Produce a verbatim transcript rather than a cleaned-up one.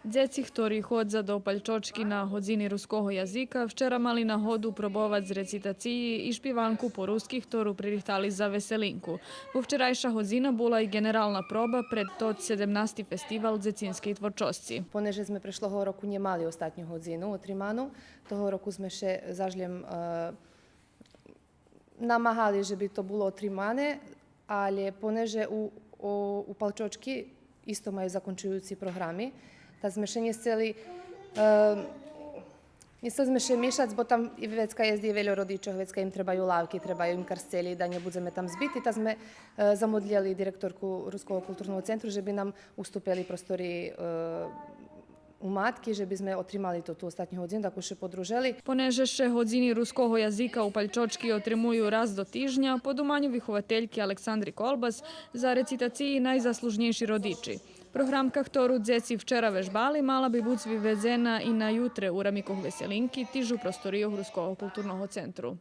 Дзеци хтори ходза до Пальчочки на годзини руского язика вчера мали нагоду пробовац рецитациї и шпиванку по руски, хтору пририхтали за Веселинку. Во вчерайша годзина була и ґенерална проба пред тот седемнасти фестивал дзецинскей творчосци. Понеже зме прешлого року нє мали остатню годзину отриману, того року зме ше заш лєм, е, намагали же би то було отримане, алє понеже у, у, у Палчочки исто маю закончуюци програми, та зме ше нє сцели, е, нє сцели зме ше мишац, бо там и вецка єст и вельо родичох, вецка им требаю лавки, требаю им карцелї, да нє будземе там збити, та зме, е, замодлєли директорку Руского културного центру же би нам уступели простори, е, у Матки, же би зме отримали тоту остатню годзину, таку ше подружели. Понеже ше годзини руского язика у Пальчочки отримую раз до тижня, по думаню виховательки Александри Колбас, за рецитациї найзаслужнєйши родичи. Програмка хтору дзеци вчера вежбали, мала би буц виведзена и на ютре у рамикох Веселинки, тиж у просторийох Руского културного центру.